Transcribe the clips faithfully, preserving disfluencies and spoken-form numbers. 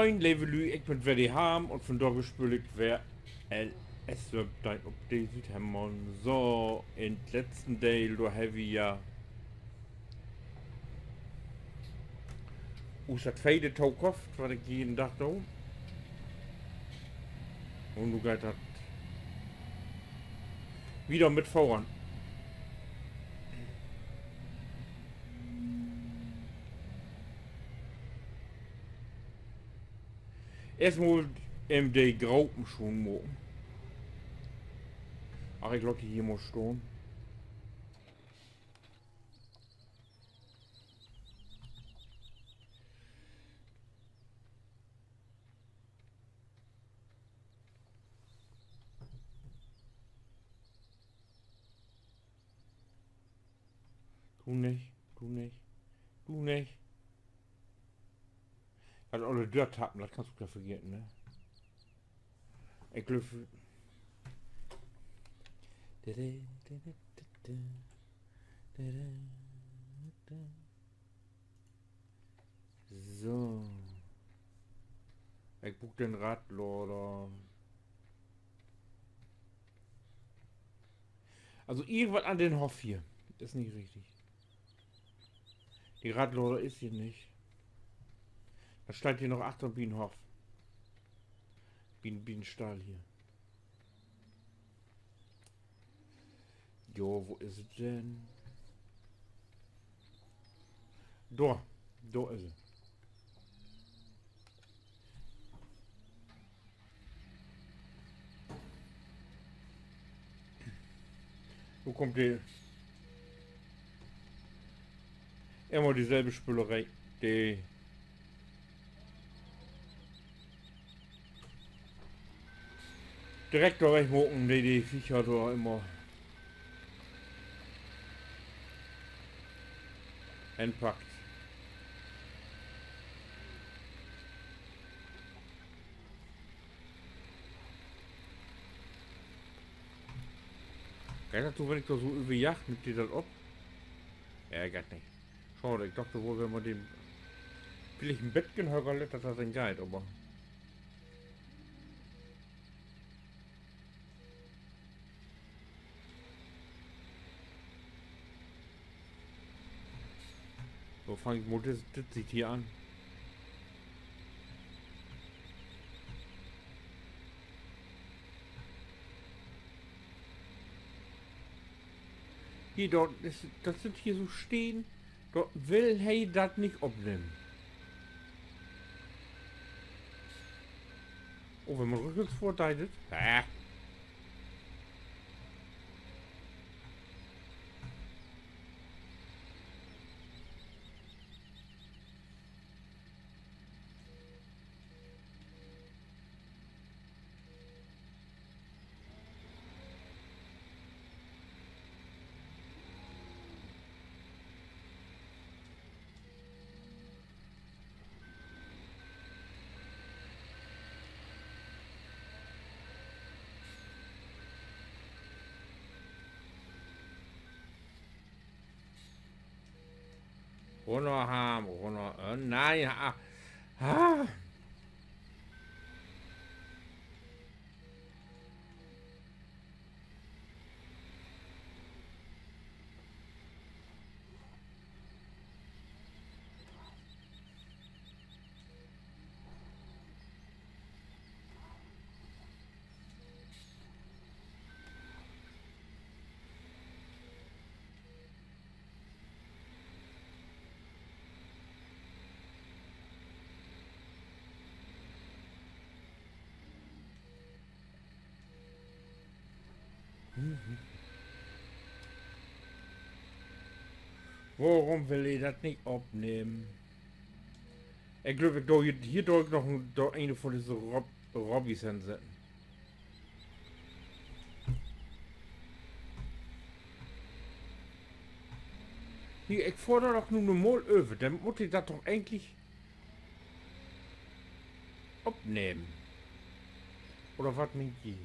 Moin, leve Lüüd, ik bün weer de Harm un vundaag speel ik weer L S Update op de Südhemmern. So, in'n letzten Deel, dor hebbt wi ja us dat Veeh tokofft, wat ik jeden Dag do. Un nu geiht dat wieder mit Foddern. Eerstmal even de Gropen schoon maken. Ach, ik laat de hier mal stahn. Du nich, du nich, du nich. Dat olle Dörtappen, dat kannst du ja vergeten, ne? Ik glööv. So. Ik bruuk den Radlader. Also irgendwat an den Hoff hier is nich richtig. De Radlader is hier nich. Dor steiht hier noch achtern bi'n Hoff. Bi'n, bi'n Stall hier. Jo, wo is he denn? Dor, dor is he. Nu kummt de, immer dieselbe Spöleree. De direkt dor wegmaken, de, de Viecher dor immer henpackt. Geiht dat so, wenn ik dor so över jaag, nimmt de dat op? Ja, geiht nich. Schaad, ik dach, dor wull, wenn man den villicht en beten höger lett, dat dat denn geiht, aver So, fang ik mal dit, dit Siet hier an. Hier, dor is, dat sünd hier so Steen, dor will he dat nich opnehmen. Oh, wenn man rückwärts fohrt, deit dat. Hä? Runner, Harm, runner. Äh, nee, ah, ah. Worüm will he dat nich opnehmen? Ik glööv, ik do hier, hier do ik noch en, do een von disse Rob-, Robbys hensetten. Hier, ik fohr dor doch nu mal över. Denn mutt he dat doch egentlich opnehmen. Oder wat meent ji?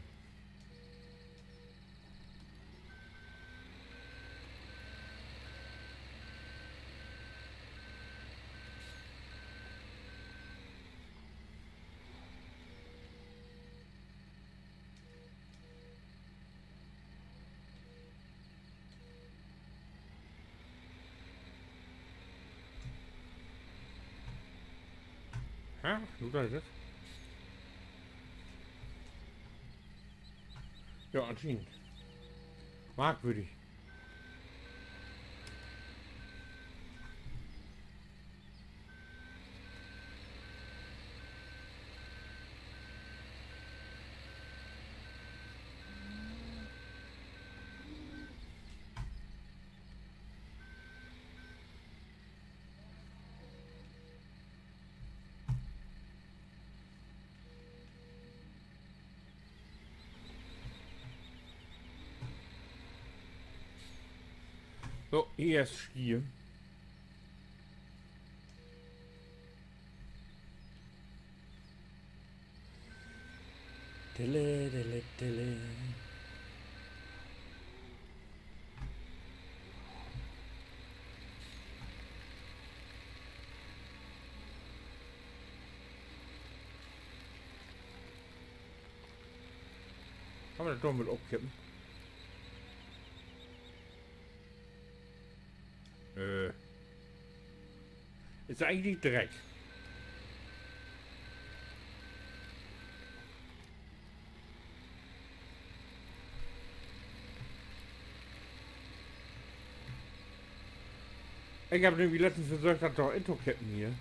Ja, nu deit dat. Ja, anschienend. Markwürdig. So, hier is Stier. Tille, tille, tille. Kann man dat dor mit opkippen? Äh. Is egentlich Dreck. Ik heff nämlich letztens versöcht, dat dor intokippen hier.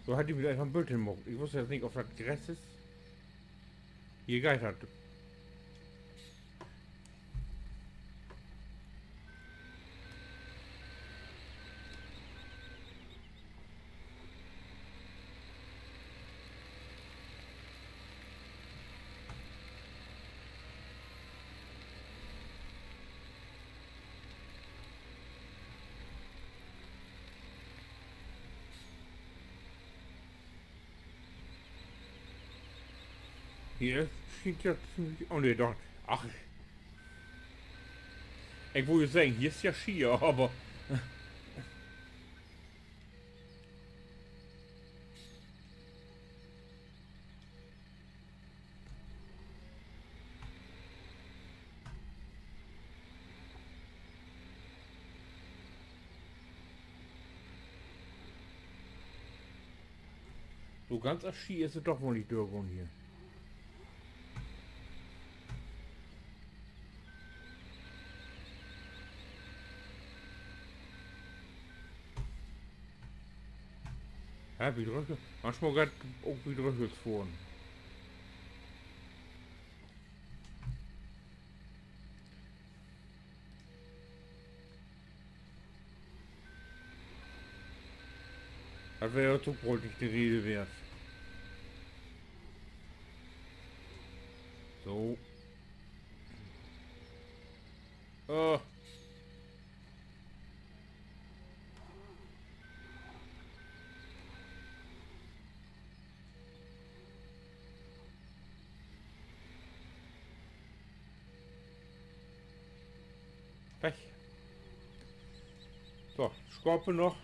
So hett de mi eenfach en Bült maakt. Ik wüss nu nich, of dat Gras is. Hier geiht dat. Hier schient ja ziemlich, oh nee, dor. Ach. Ik wull jo seggen, hier is ja Schier, aver So ganz as Schier is dat doch woll nich dörgahn hier. Ja, bi Dröschel, manchmal geiht ok bi Dröschels fohren. Dat weer ja ok woll nich de Rede weert. So. Äh. Weg. So, Schaap noch.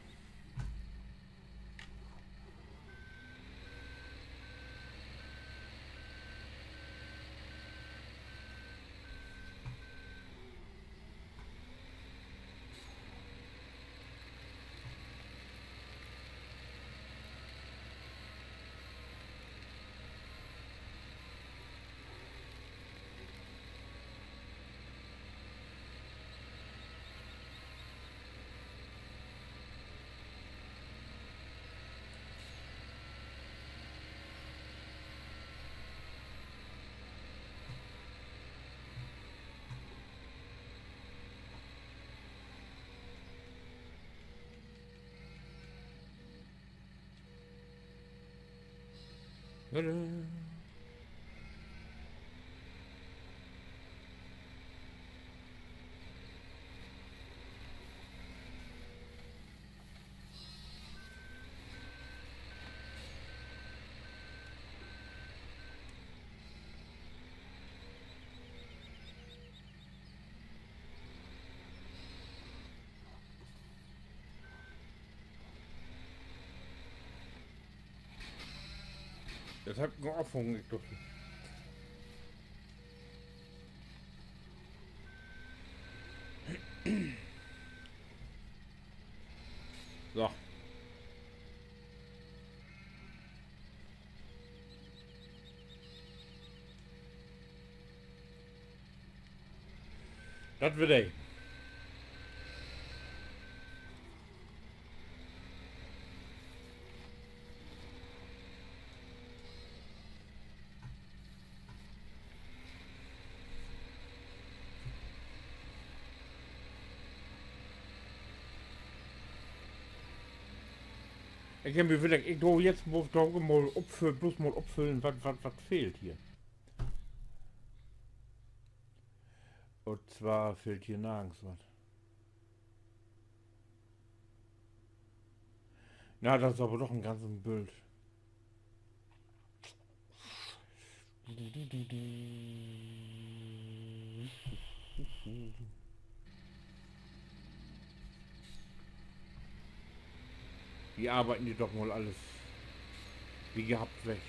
Tada. Dat hebb ik noch afhungen, ik doch. Dat weer de. Ik heff mi villicht, ik do jetzt mal, do mal opfü-, blots mal opfüllen, wat, wat, wat fehlt hier. Un zwar fehlt hier nargens wat. Na, dat is aver doch en ganzen Bült. Wi arbeiden hier doch mal alles wie gehabt weg.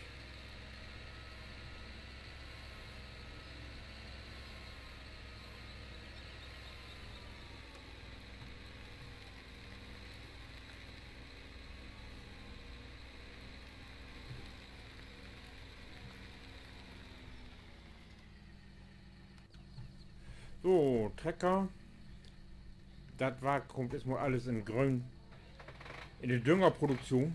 So, Trecker. Dat Wark kummt eerstmal alles in Gröön. In de Düngerproduktion.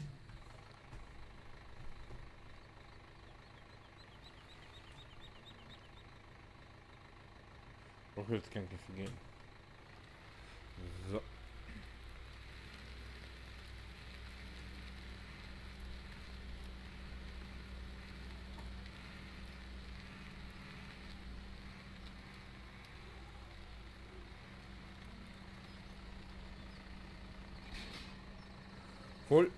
Och, dat kann ik nich vergeten. So. Vull.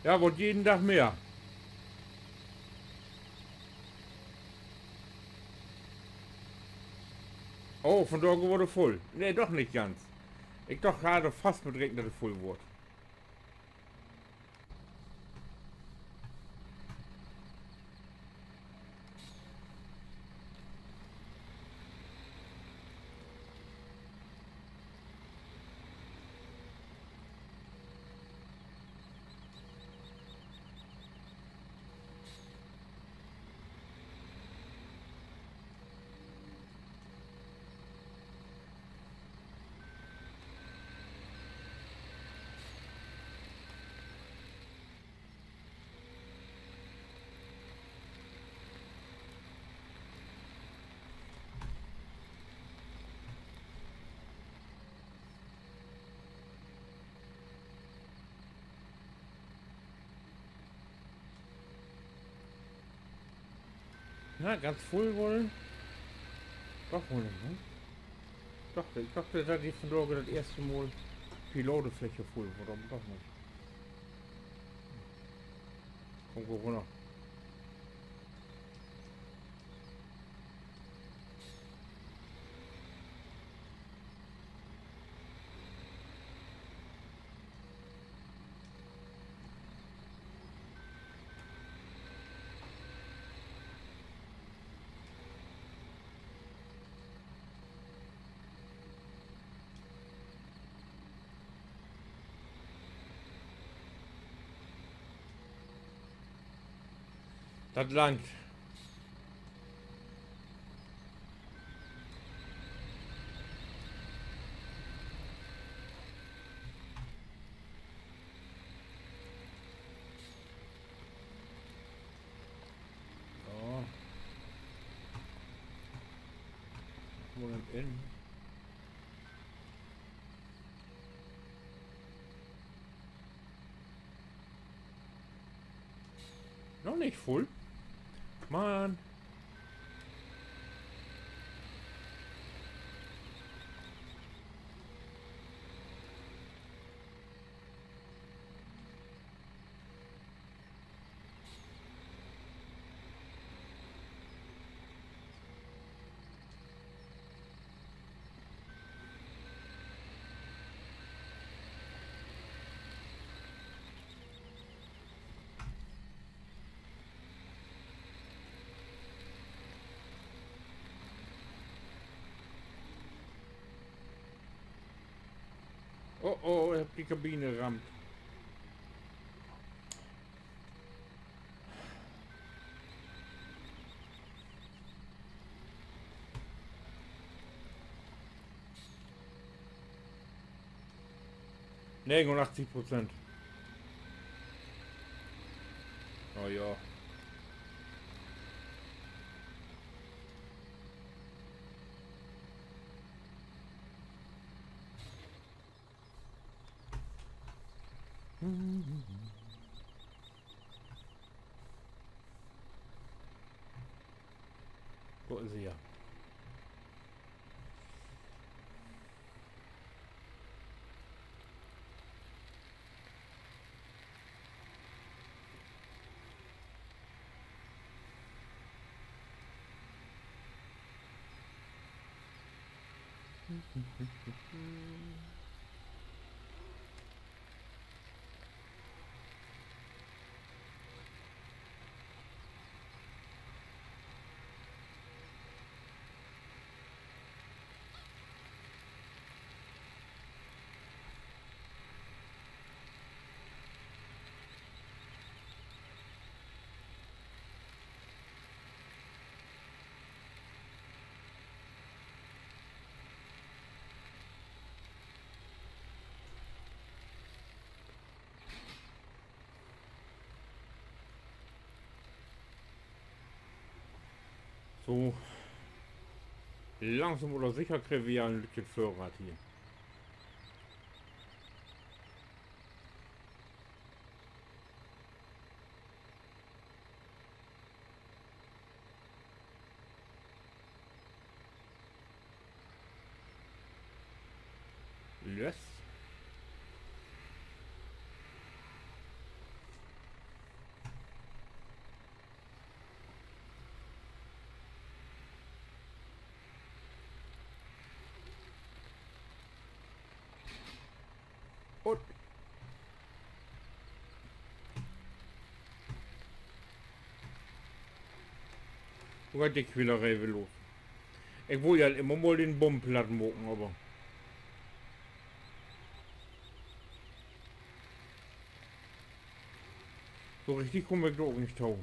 Ja, word jeden Dag mehr. Oh, vundaag word he vull. Nee, doch nich ganz. Ik doch, harr fast mit rekent, dat he vull word. Na, ganz vull woll? Doch woll nich, ne? Doch, ik doch, dat ik vundaag dat eerste Mal Pilotefläche vull word, aver doch nich. Kumm, gah rünner. Dat langt. So. Mal in. Noch nich vull? Mann. Oh, oh, ik heff de Kabine rammt. Negenunachtzig Prozent. Oh ja. Dor is he ja. So. Langsam oder sicher kriegt wi ja en lüttjet Vörraat hier. Los. Un. Wo geiht de Quäleree weer los? Ik wull ja immer mal den Boom platt maken, aver so richtig kaam ik dor ok nich to.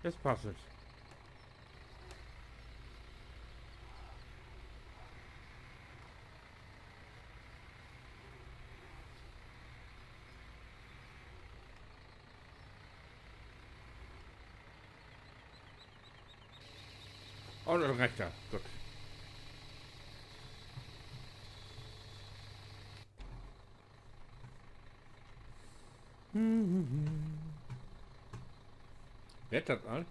Jetzt passt et. Oh, dat reckt ja. Goot. Weer dat al?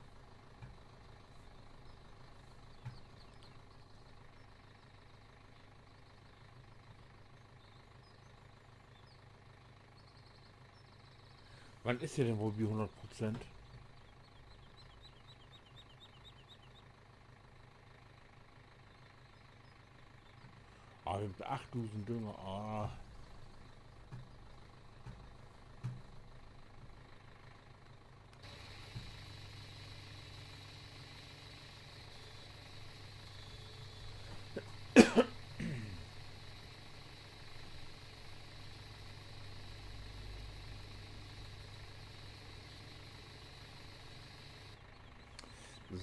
Wann is de denn woll bi hunnert Prozent? Ah, wi hebbt achtdusend Dünger. Ah.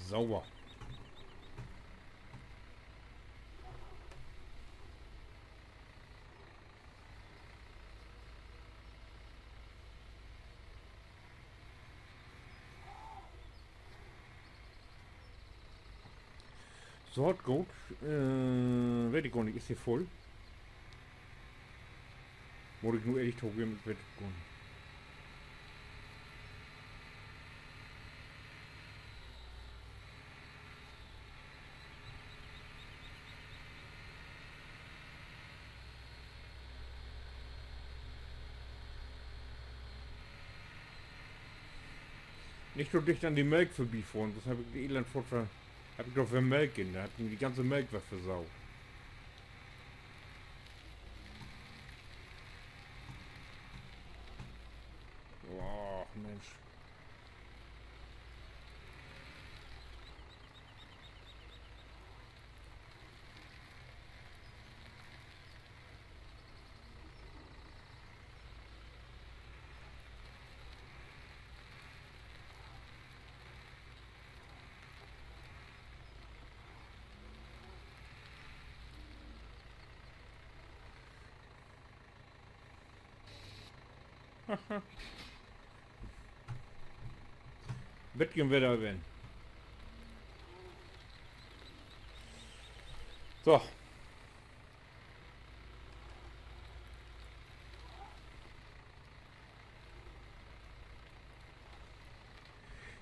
Sauber. Saatgoot, äh, weet ik gor nich, is de vull? Mutt ik nu ehrlich togeven, ik weet dat gor nich. Nich so dicht an de Melk vörbifohren, sünst heff ik de Elend foort ver-, heff ik doch weer Melk in, denn heff ik mi de ganze Melk weer versaut. Och, Minsch. Beten wedder wen. So.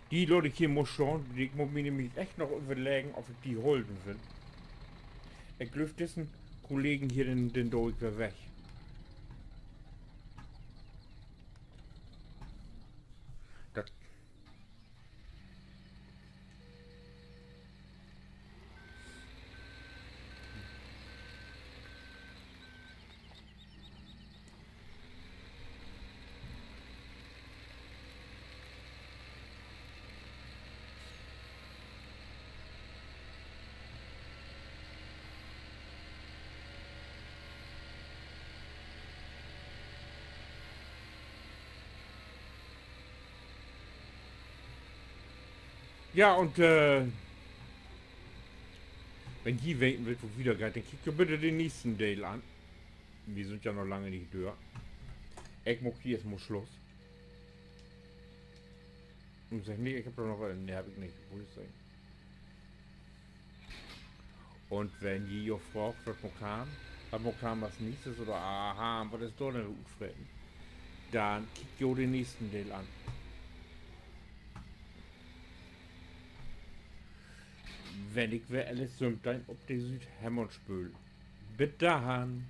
De laat ik hier mal stahn. Ik mutt mi nämlich echt noch överleggen, of ik de holen will. Ik glööv, dissen Kollegen hier, den, den do ik weer weg. Dat Ja, un, äh, wenn ji weten wüllt, wo 't wiedergeiht, denn kiekt jo bitte den nächsten Deel an. Wi sünd ja noch lange nich dör. Ik maak hier eerst mal Sluss. Un segg, nee, ik heff doch noch wat, nee, heff ik nich, mutt ik seggen. Un wenn ji jo fraagt, wat maakt Harm, wat maakt Harm as nächstes oder, aha, wat is dor denn utfreten, denn kiekt jo den nächsten Deel an. Wenn ik weer Alice sümteihn op de Südhemmern speel. Bit dahin.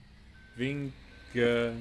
Winke.